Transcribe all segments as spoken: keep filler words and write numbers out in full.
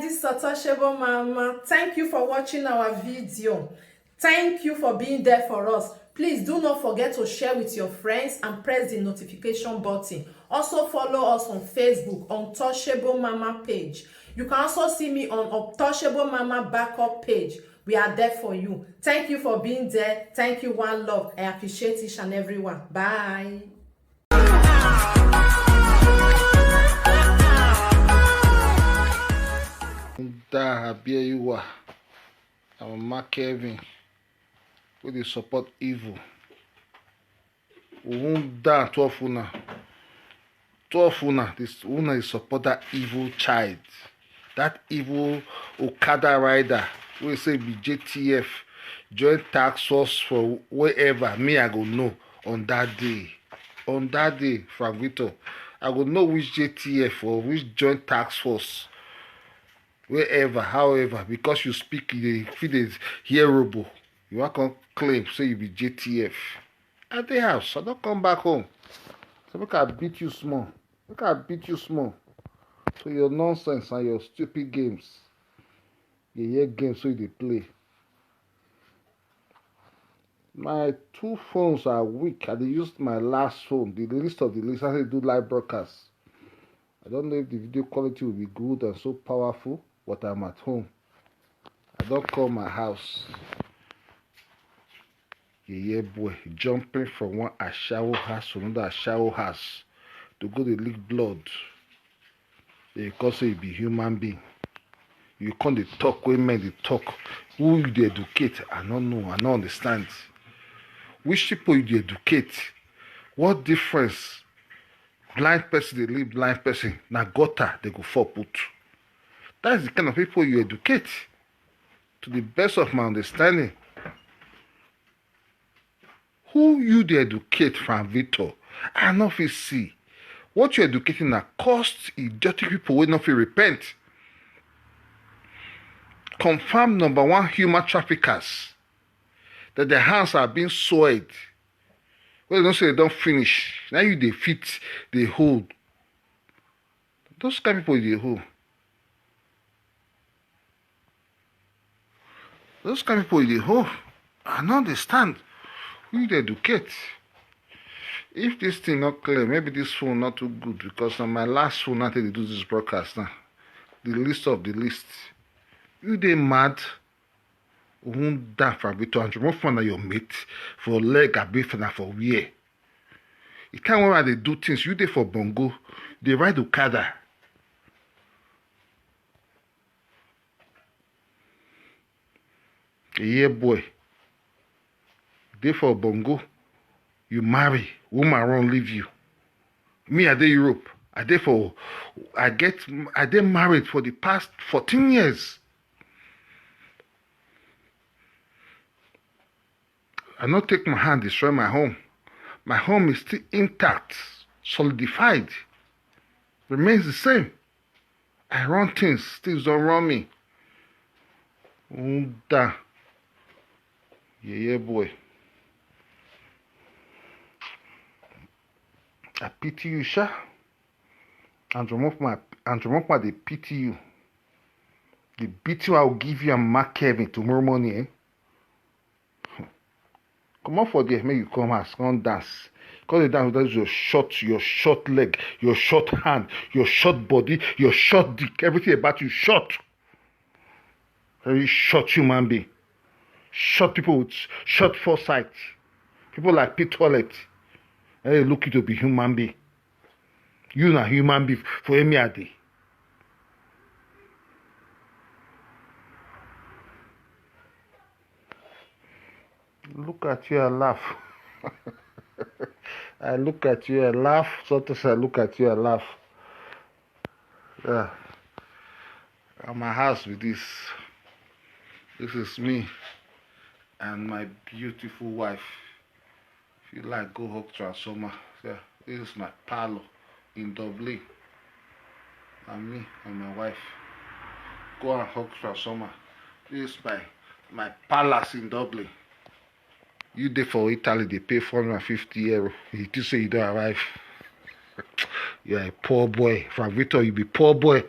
This is Untouchable Mama. Thank you for watching our video. Thank you for being there for us. Please do not forget to share with your friends and press the notification button. Also follow us on Facebook, Untouchable Mama page. You can also see me on Untouchable Mama backup page. We are there for you. Thank you for being there. Thank you, one love. I appreciate each and every one. Bye. That I bear you are. I'm Mark Kevin. We dey support evil. Who down twelve una? Twelve una, this una dey support that evil child, that evil Okada rider wey say be J T F, join task force for wherever. Me, I go know on that day. On that day, Frank Victor, I go know which J T F or which joint task force, wherever, however, because you speak, you dey feel dey hear robo. You wan come claim say you be J T F. I dey house, I don come back home. So make I beat you small. Make I beat you small. So your nonsense and your stupid games. You hear games wey you dey play. My two phones are weak. I dey use my last phone, the least of the least, as I do live broadcast. I don't know if the video quality will be good and so powerful, but I'm at home. I don call my house. Yeye boy jumping from one ashawo house to another ashawo house to go dey lick blood. You come say you be human being. You come dey talk wey men dey talk. Who you dey educate? I no know. I no understand. Which people you dey educate? What difference? Blind person dey lead blind person. Na gutter they go fall put. That is the kind of people you educate. To the best of my understanding, who you dey educate, Frank Victor? I no fit see. What you educating na cost idiotic people wey no fit repent. Confirm number one human traffickers, that their hands are being soiled. Well, they don't say they don't finish. Now you dey fit, dey hold. Those kind people dey hold. Those kind people dey hold. I no understand. Who you dey educate? If this thing not clear, maybe this phone not too good, because na my last phone I take dey do this broadcast now. The list of the list. You dey mad? Who down for Victor and remove phone na your mate for leg, abi for na for where? The time when I dey do things, you dey for bongo, dey ride Okada. Yeah, boy. Dey for bongo, you marry, woman run leave you. Me, I dey Europe. I dey for, I get, I dey married for the past fourteen years. I no take my hand destroy my home. My home is still intact, solidified, remains the same. I run things, things don't run me. Nda. Yeah, yeah, boy. I pity you, sha. And remove my, and remove my, they pity you. The beating I will give you and Mark Kevin tomorrow morning, eh? Come on for there, make you come house, come dance. Come dey dance with your short, your short leg, your short hand, your short body, your short dick, everything about you short. Very short human being. Short people with short foresight. People like pit toilet. Hey, look you to be human being. You na human being for any day. Look at you and laugh. I look at you and laugh. Sometimes I look at you and laugh. Yeah. And my house with this. This is me and my beautiful wife. If you like, go hug transformer. Yeah. This is my parlor in Dublin. And me and my wife. Go and hug transformer. This is my, my palace in Dublin. You dey for Italy, they pay four hundred and fifty euro. You think say you don't arrive. You are a poor boy. From Victor, you be poor boy.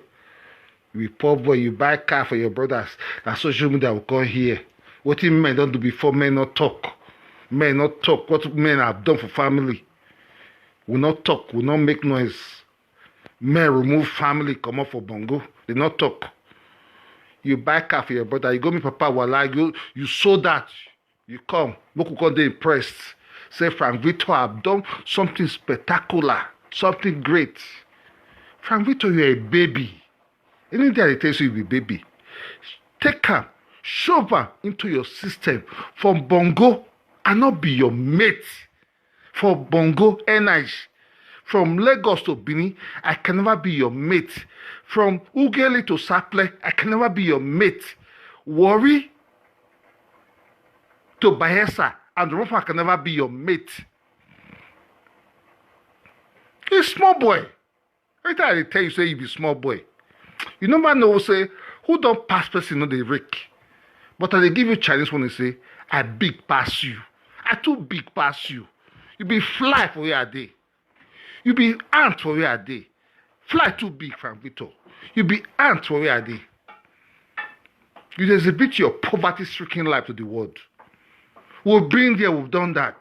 We poor boy, you buy car for your brothers. Na social media we come here. Wetin men don do before, men no talk. Men no talk. What men have done for family, we no talk. We no make noise. Men remove family comot for bongo. They no talk. You buy car for your brother. You go meet Papa Wala. You you sold that. You come. Make we come dey impressed. Say Frank Victor have done something spectacular, something great. Frank Victor, you're a baby. Anything I tell you, you be baby. Take am, shove am into your system. From bongo, I no be your mate. For bongo, energy. From Lagos to Benin, I can never be your mate. From Ughelli to Sapele, I can never be your mate. Warri to Bayelsa and Ruffa can never be your mate. You small boy. Every time I dey tell you say you be small boy, you never know say who don pass person no dey rake. But I dey give you Chinese one say, I big pass you. I too big pass you. You be fly for where I dey. You be ant for where I dey. Fly too big, Frank Victor. You be ant for where I dey. You dey exhibit your poverty-stricken life to the world. We've been there, we've done that.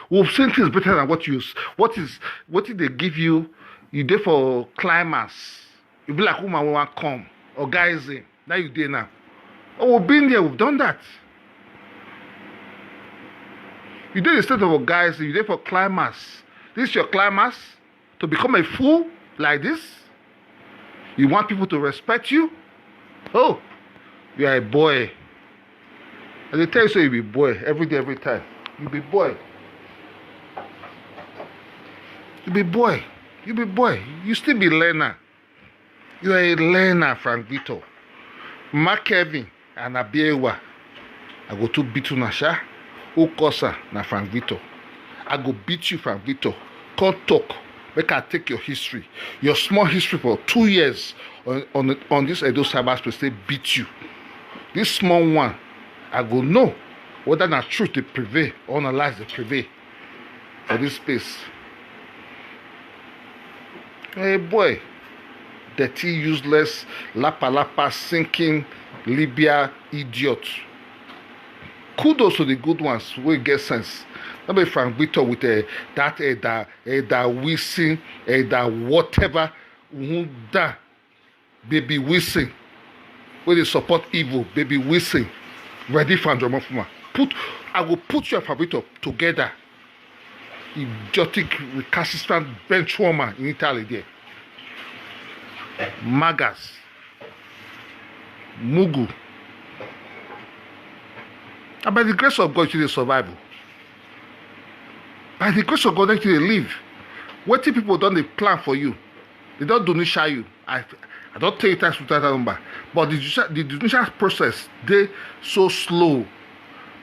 We've seen things better than what you s- what is what did they give you? You dey for climax. You be like woman wey wan come, orgasm. Now you dey now. Oh, we've been there, we've done that. You dey the state of orgasm, you dey for climax. This your climax? To become a fool like this? You want people to respect you? Oh, you are a boy. I dey tell you say you be boy every day, every time. You be boy. You be boy. You be boy. You still be learner. You are a learner, Frank Victor. Mark Kevin and Abiewa, I go to beat una sha. Who cause am? Na Frank Victor. I go beat you, Frank Victor. Come talk. Make I take your history. Your small history for two years on, on, on this Edo cyberspace, they beat you. This small one, I go know whether na truth dey prevail or na lies dey prevail for this space. Hey boy, dirty, useless, lapa lapa, sinking, Libya idiot. Kudos to the good ones wey get sense. No be Frank Victor with uh, that uh, that uh, that Wilson, uh, that whatever. Uhun, that Baby Wilson, wey dey support evil, Baby Wilson, ready for Andromorphoma. Put, I go put you and Fabito together. Idiotic, recalcitrant bench warmer in Italy there. Magas, Mugu. And by the grace of God, you dey survive. By the grace of God, that you dey live. Wetin people don dey plan for you, they don do you. I I don tell you times without that number, but the judicial the judicial process dey so slow.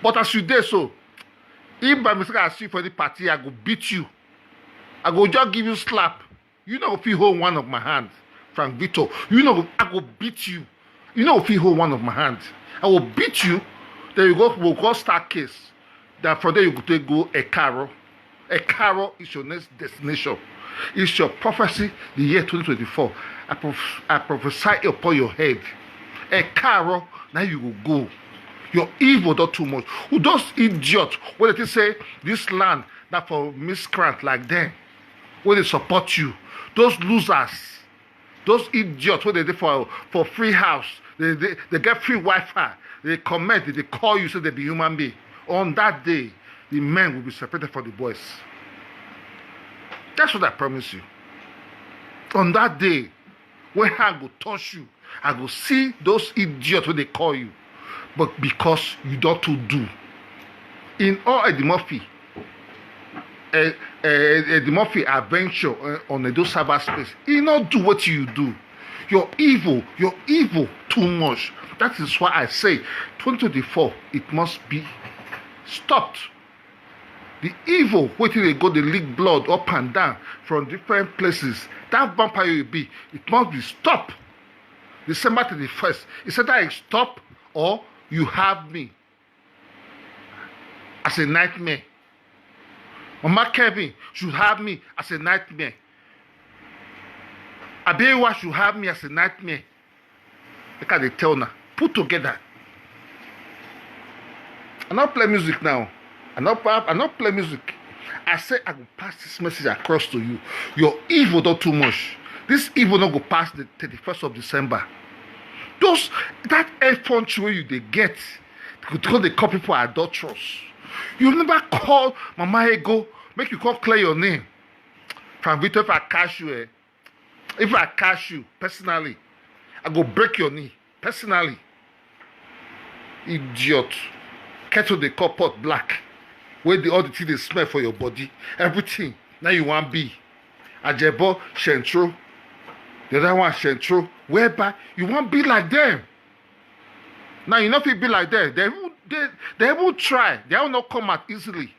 But as you dey so, if by mistake I see you for the party, I go beat you. I go just give you slap. You no go fit hold one of my hands, Frank Victor. You no go, I go beat you. You no go fit hold one of my hands. I will beat you. Then you go, we'll go start case. That from there you go take go Ekaro. Ekaro is your next destination. It's your prophecy, the year twenty twenty-four. I, prof- I prophesy upon your head. Ekaro, now you will go. Your evil not too much. Who those idiots? What did they say? This land, not for miscreant like them. When they support you, those losers, those idiots, when they dey for for free house, they, they, they get free Wi-Fi, they comment, they call you, say they be human being. On that day, the men will be separated from the boys. That's what I promise you. On that day, when hand go touch you, I go see those idiots when they call you. But because you don't too do. In all Eddie Murphy, uh, uh, Eddie Murphy adventure uh, on Edo cyberspace, he not do what you do. Your evil, your evil too much. That is why I say twenty twenty-four, it must be stopped. The evil waiting they go, they leak blood up and down from different places. That vampire you be, it must be stopped. December thirty-first, he said that is stop or you have me as a nightmare. Mama Kevin should have me as a nightmare. Abewa should have me as a nightmare. Make I dey tell una, put together. I no play music now. I no pa- I no play music. I say I go pass this message across to you. Your evil don too much. This evil no go pass the thirty-first of December. Those that effrontery wey you dey get, go go dey call people adulterous. You never call Mama Ego make you come clear your name. Frank Victor, if I catch you, eh, if I catch you personally, I go break your knee personally. Idiot. Kettle dey call pot black. Wey the all the thing dey smell for your body. Everything. Now you wan be Ajebo, Shentro. The other one, Shentro. Whereby you wan be like them. Now you no fit be like them. They even they, they even try. They will not come out easily.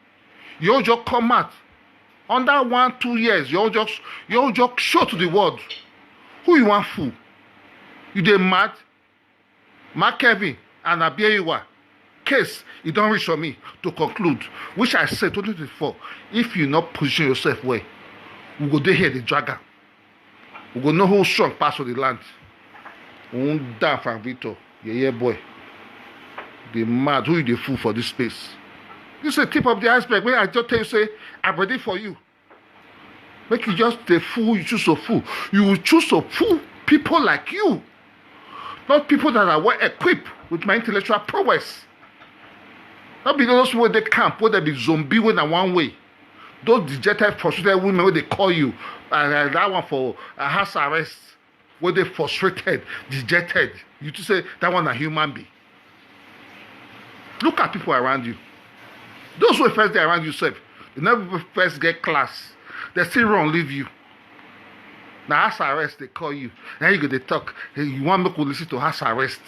You just come out. Under one, two years, you just you just show to the world who you wan fool. You dey mad? Mark Kevin and Abieyiwa case, e don reach for me to conclude, which I say twenty twenty-four, if you no position yourself well, we go dey here dey drag am. We go know who strong pass for the land. Unda Frank Victor, yeye boy. Dey mad, who you dey fool for this space? This a tip of the iceberg. When I just tell you say, I'm ready for you. Make you just dey fool, you choose to fool. You will choose to fool people like you. Not people that are well equipped with my intellectual prowess. Not be those wey dey camp, wey dey be zombie, wey na one way. Those dejected, frustrated women wey dey call you, uh, uh, that one for uh, house arrest, wey dey frustrated, dejected. You to say that one a human being. Look at people around you. Those who first dey around you sef, they never first get class. They still run leave you. Na house arrest dey call you. Now you go dey talk. Hey, you wan make we listen to house arrest?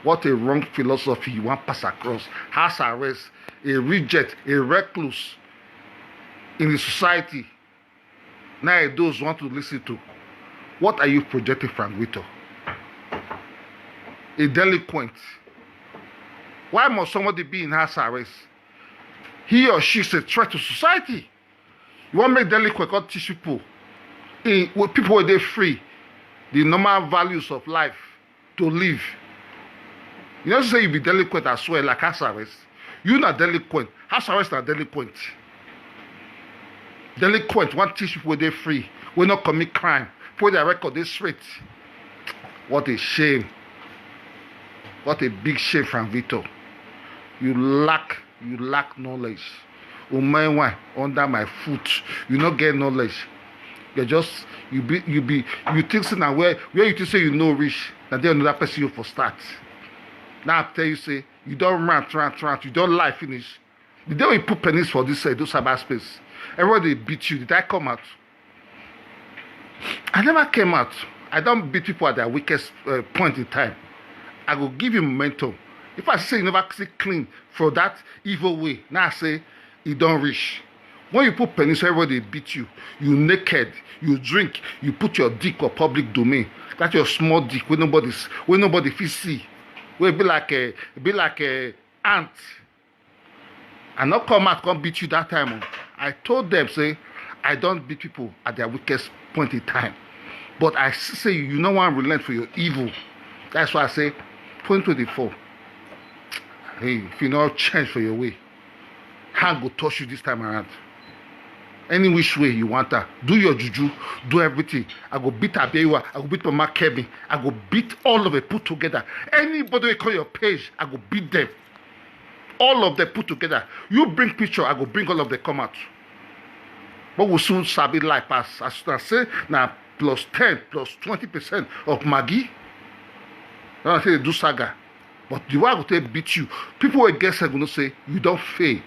What a wrong philosophy you wan pass across. House arrest, a reject, a recluse in the society. Now those want to listen to. What are you projecting, Frank Victor? A delinquent. Why must somebody be in house arrest? He or she is a threat to society. You wan make delinquent come teach people, in, with people wey dey free, the normal values of life to live. You know say you be delinquent as well, like house arrest. You na delinquent. House arrest na delinquent. Delinquent wan teach people wey dey free, wey no commit crime, put their record dey straight. What a shame. What a big shame, Frank Victor. You lack you lack knowledge. Umenwa under my foot. You no get knowledge. You just you be you be you think say na where where you think say you know reach, na there another person you for start. Now I tell you say you don rant rant rant, you don lie finish. The day we put penis for this uh, those cyber space, everybody dey beat you. Did I come out? I never came out. I don beat people at their weakest uh, point in time. I go give you momentum. If I say you never see clean for that evil way, now I say e don reach. When you put penis, everybody dey beat you. You naked, you drink, you put your dick for public domain. That's your small dick wey nobody wey nobody fit see. Wey be like a be like a ant. I no come out come beat you that time. Oh. I told them say I don't beat people at their weakest point in time. But I see say you no wan relent for your evil. That's why I say twenty twenty-four. Hey, if you no change for your way, hand go touch you this time around. Any which way you want her, do your juju, do everything. I go beat Abewa, I go beat Mama Kevin, I go beat all of it put together. Anybody wey call your page, I go beat them. All of them put together. You bring picture, I go bring all of them come out. But we soon sabi life pass. As I say, now plus ten, plus twenty percent of Maggie. When I say they do saga. But the way I go take beat you, people wey get sense go know say you don fail.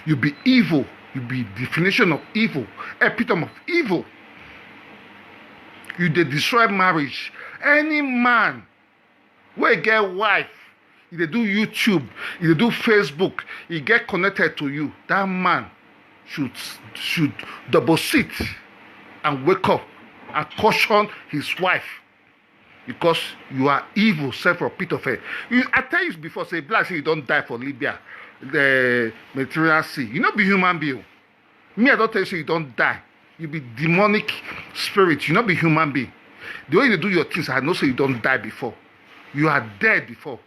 You be evil. You be definition of evil, epitome of evil. You dey destroy marriage. Any man wey get wife, e dey do YouTube, e dey do Facebook, e get connected to you, that man should should double sit and wake up and caution his wife. Because you are evil, self repeat of her. You, I tell you before, say black say you don't die for Libya, the Mediterranean Sea. You not be human being. Me, I don't tell you say you don't die. You be demonic spirit. You not be human being. The way you do your things, I know say you don't die before. You are dead before.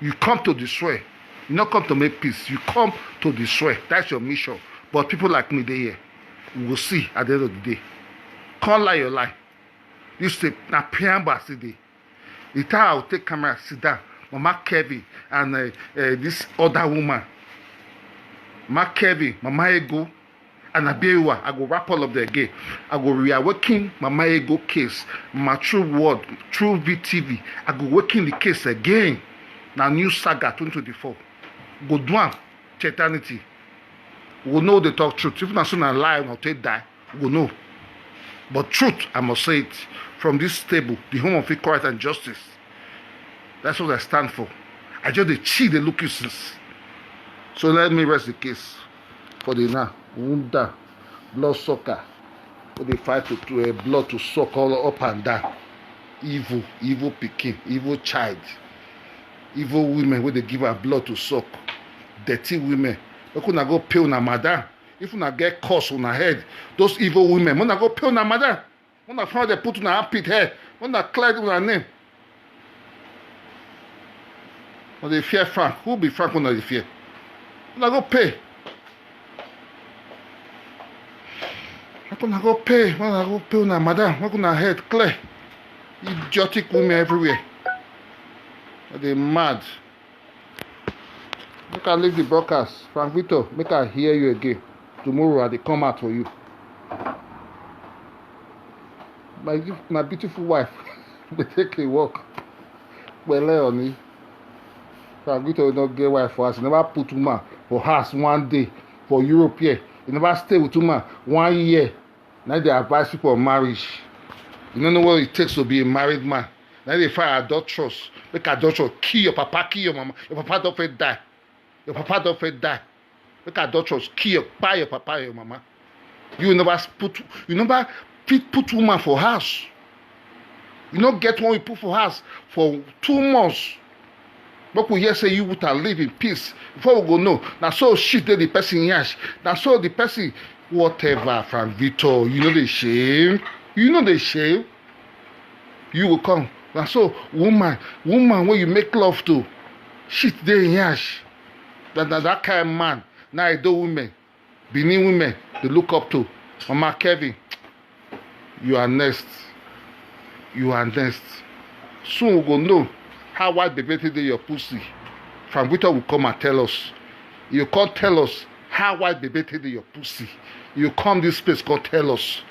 You come to destroy. You not come to make peace. You come to destroy. That's your mission. But people like me, they here. We will see at the end of the day. Can't lie your lie. You say, na preamble I see dey. The time I will take camera, sit down. Mama Kevin and uh, uh, this other woman. Mama Kevin, Mama Ego, and Abiyewa, I go wrap all of them again. I go reawaken Mama Ego case, my true word, true V T V. I go waken the case again. Now new saga twenty twenty-four. Go do am to eternity. We go know the talk truth. If na so na lie, una take die. We go know. But truth, I must say it. From this table, the home of equal right and justice. That's what I stand for. I just dey chill, dey look you since. So let me rest the case for the now. Wunda, blood sucker, wey dey fight to, to uh, blood to suck all up and down. Evil, evil pikin, evil child, evil women wey dey give her blood to suck. Dirty women. Make una go pay una madam. If una get curse una head, those evil women, make una go pay una madam. Una find dem put una armpit hair. Una clear una name. Una dey fear Frank. Who be Frank una dey fear? Una go pay. Make una go pay. Make una go pay una madam. Make una head clear. Idiotic women everywhere. They mad. Make I leave the broadcast. Frank Victor, make I hear you again. Tomorrow I dey come out for you. My, my beautiful wife, they take a walk. Well, honey. Frank Victor no get wife for us. He never put woman for house one day for Europe here. He never stay with woman one year. Now they advise people on marriage. You don't know what it takes to be a married man. Now they find adulterous. Make adulterous kill your papa, kill your mama. Your papa don't fit die. Your papa don't fit die. Make adulterous kill your pa, your papa, your mama. You never put you never fit put woman for house. You no get one you put for house for two months. Make we hear say you would have live in peace. Before we go know, now so shit dey the person yash. Now so the person whatever from Victor. You know the shame. You know the shame. You will come. Now so woman, woman when you make love to, shit dey yash. That that, that kind of man. Now I do women. Benin women they look up to. Mama Kevin, you are next. You are next. Soon we go know how white baby take dey your pussy. From Victor will come and tell us. You can't tell us how white baby take dey your pussy. You come this place, can't tell us.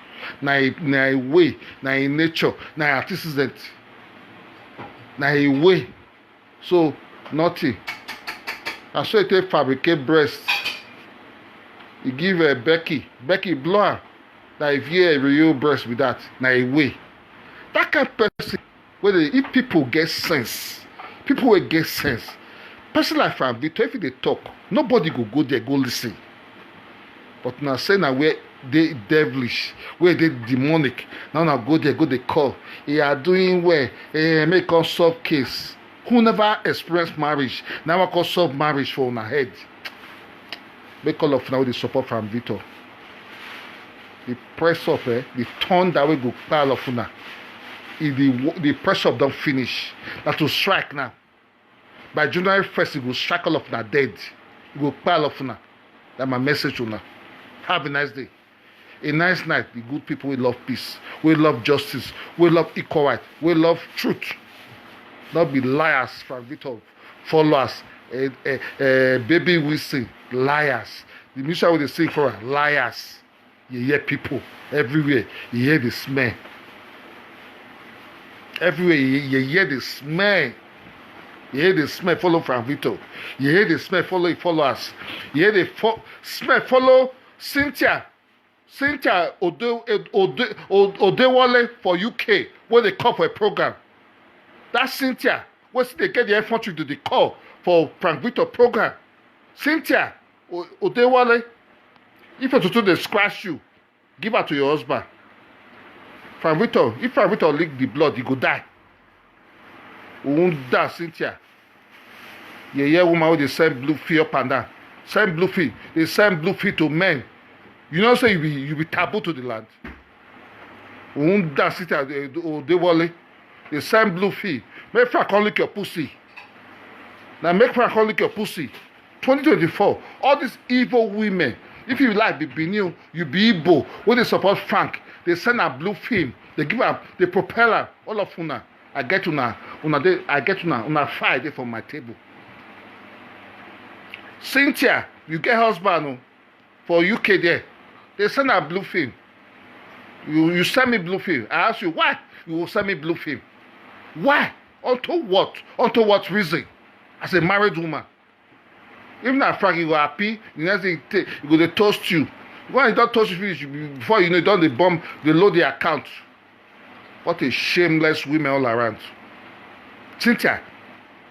Na a, na a way, na a nature, na a antecedent, na a way. So nothing. I saw it take fabricate breast. He give uh, Becky. Becky blow am. That if you a real breast with that, na a way. That kind of person, whether if people get sense, people will get sense. Person like Frank Victor, if they talk, nobody go go there, go listen. But now say now where they devilish, where they demonic. Now now go there, go they call. He are doing well. Eh, make us solve case. Who never experienced marriage, now I call solve marriage for una head. Make all of now the support from Victor. The press up, eh? The thunder will go pile of una. If the the press up don't finish. That to strike now. By January first, it will strike all of una dead. It will pile of una. That's my message to una. Have a nice day. A nice night. The good people we love peace. We love justice. We love equal right. We love truth. Not be liars from Victor. Followers. Uh, uh, uh, baby Wilson. Liars. The mission we dey sing for her. Liars. You hear people everywhere. You hear the smell. Everywhere you, you hear the smell. You hear the smell follow from Victor. You hear the smell follow followers. You hear the fo- smell follow Cynthia. Cynthia Ode, Ode, Ode, Odewole for U K when they come for a program. That Cynthia, when they get the infantry to the call for Frank Victor program. Cynthia Odewale, if a tutu dey scratch you, give her to your husband. Frank Victor, if Frank Victor lick the blood, he go die. Wunda Cynthia. Yeah, yeah, woman with the same blue fee up and down. Same blue fee. The same blue fee to men. You know, say you be you be taboo to the land. Wunda Cynthia Odewale. The same blue fee Make Frank come lick your pussy. Now make Frank come lick your pussy. Twenty twenty-four, all these evil women, if you like be Benin, you be Igbo, wey dey support Frank, dey send am blue film, dey give am, dey propel am, all of una, I get una, una dey, I get una, una fire dey for my table. Cynthia, you get husband o, for U K there, dey send am blue film. You, you send me blue film. I ask you, why you go send me blue film? Why? Unto what? Unto what reason? As a married woman, if na Frank, you go happy. The next thing, you go dey toast you. When you don toast you finish, before you know, you don dey bomb, dey load the account. What a shameless women all around. Cynthia,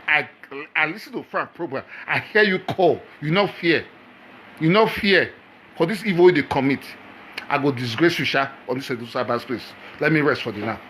I I listen to Frank program. I hear you call. You no fear. You no fear for this evil wey dey commit. I go disgrace you, sha, on this cyberspace. Let me rest for the now.